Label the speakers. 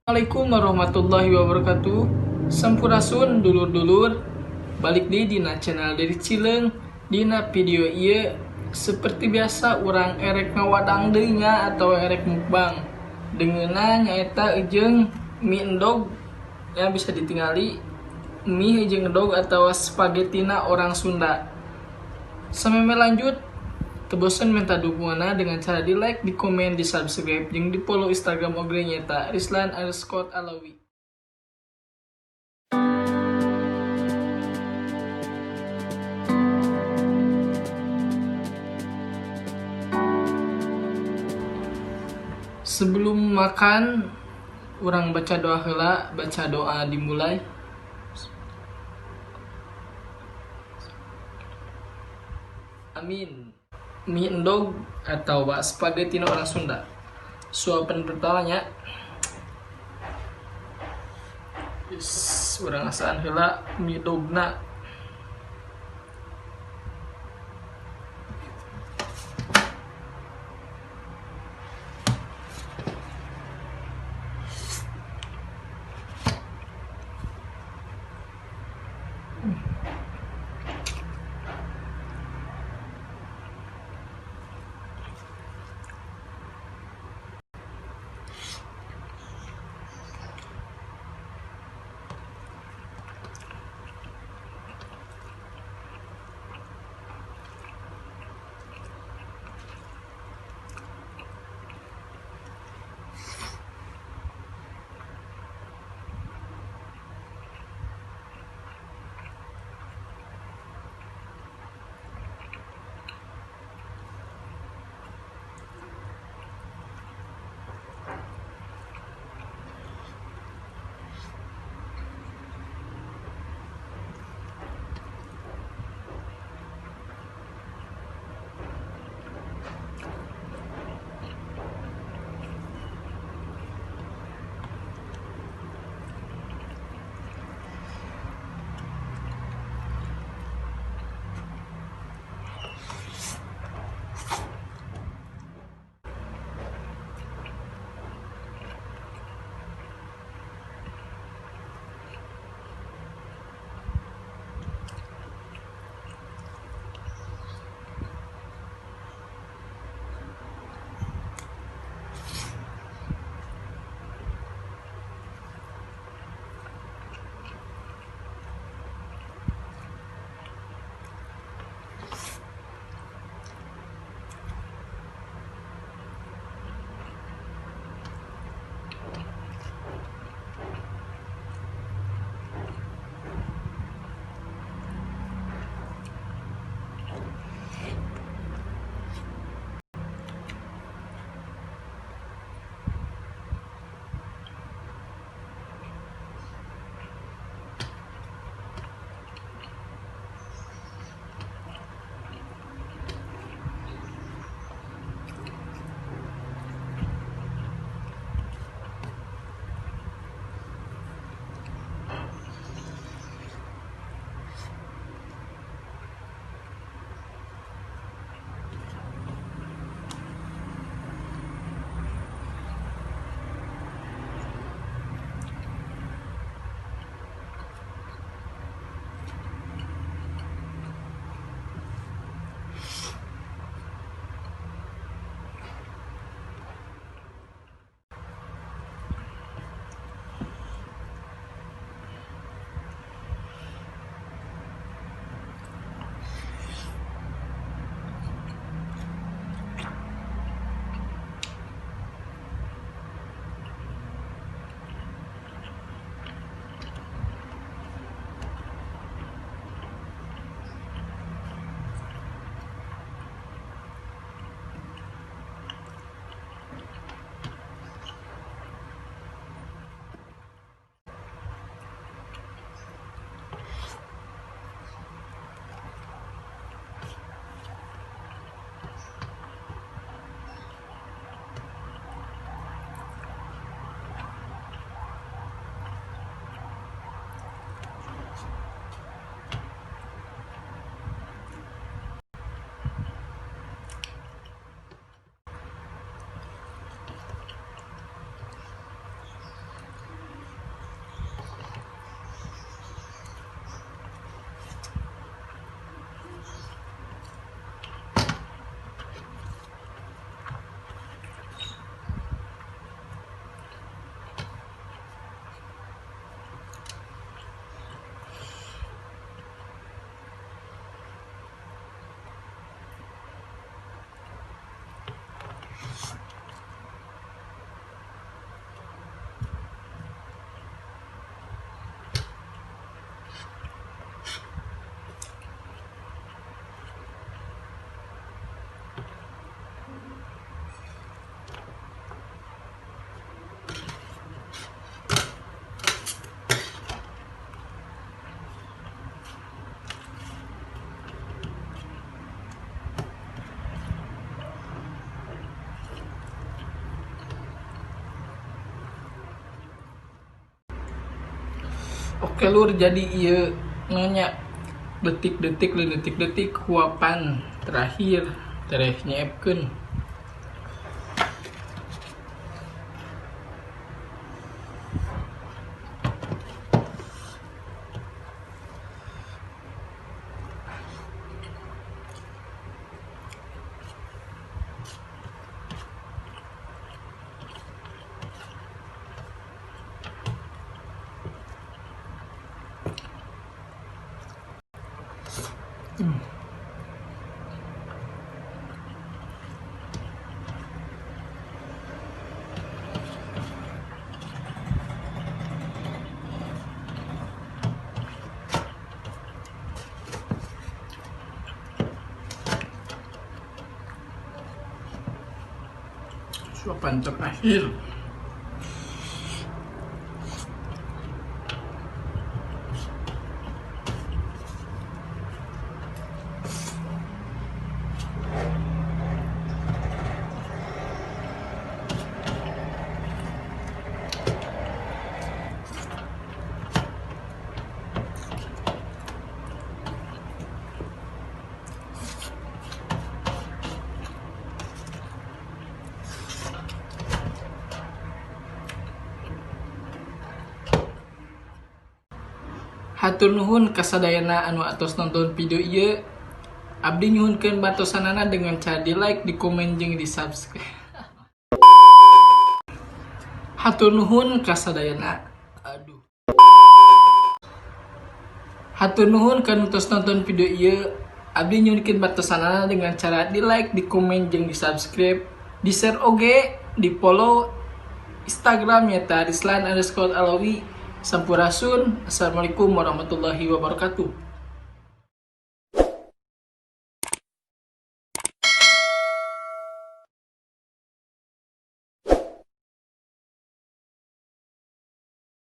Speaker 1: Assalamualaikum warahmatullahi wabarakatuh. Sampurasun dulur-dulur. Balik deui dina channel dari Cileung. Dina video ieu, seperti biasa, urang erek ngawadang deui nya atau erek mukbang. Deungeunna nyaeta jeung mie endog yang bisa ditingali, mie jeung endog atau spagetina orang Sunda. Samemeh lanjut, teu bosen minta dukunganna dengan cara di like, di komen, di subscribe, jeung di follow Instagram oge, nyaeta Rislan_Alawi. Sebelum makan, urang baca doa heula. Baca doa dimulai. Amin. Mie endog atau spaghetti orang Sunda. Suapan pertamanya. Yes, urang asaan heula mie dogna. Oke lur, jadi ieu nya detik-detik, detik-detik huapan terakhir tereh nyeepkeun. Suapan terakhir. Hatur nuhun kasadayana anu atos nonton video ieu. Abdi nyuhunkeun bantosanana dengan cara di like, di komen, jeung di subscribe. Hatur nuhun kasadayana. Aduh. Hatur nuhun kanu tos nonton video ieu. Abdi nyuhunkeun bantosanana dengan cara di like, di komen, jeung di subscribe, di share oge, di follow Instagram nyata Rislan_Alawi. Sampurasun. Assalamualaikum warahmatullahi wabarakatuh.